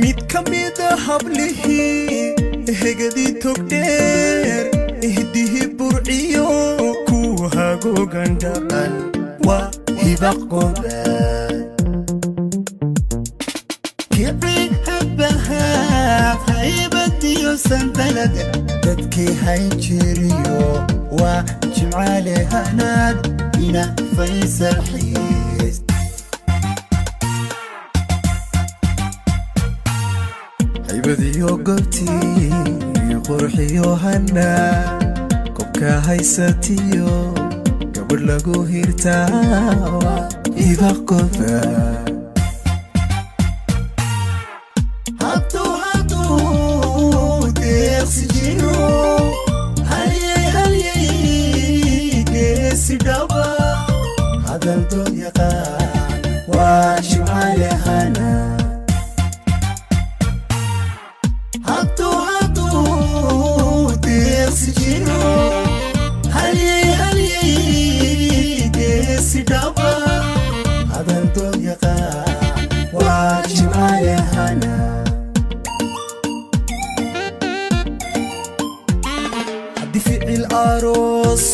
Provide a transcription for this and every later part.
Mid ka mida hablihii hegadii Togdheer, ihdihii Burciyo, ku hagogan dhaqan, waa Hibaq Gobaad. Kici habahaad haybadiyo sanbalad, dadkii hayn jiriyo, waa Jimcaale Hanaad, ina Faysal Xiis. Haybadiyo goobtii, qurxiyo hanaa, kobka haysatiyo, gabadh lagu hirtaa, waa Hibaq Gobaad. Hadduu deeqsi jiro, halyey, halyey geesi dhaba, hadal dood yaqaan, waa Jimcaale Hanaad. Hadduu deeqsi jiro, halyey, halyey geesi dhaba, hadal dood yaqaan, waa Jimcaale Hanaad. Haddii ficil aroos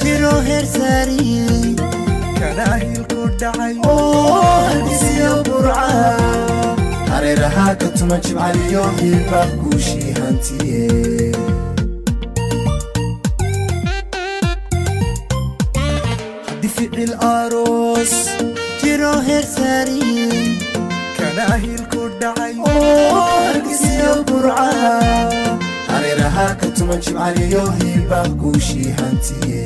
jiro heer saariyey, kana hilku dhacay, oo Hargeysiyo Burca hareeraha ka tuma, Jimcaliyo Hibaq guushii hantiye. Haddii ficil aroos jiro heer saariyey, kana hilku dhacay, oo Hargeysiyo Burca hareeraha ka tuma, Jimcaliyo Hibaq guushii hantiye.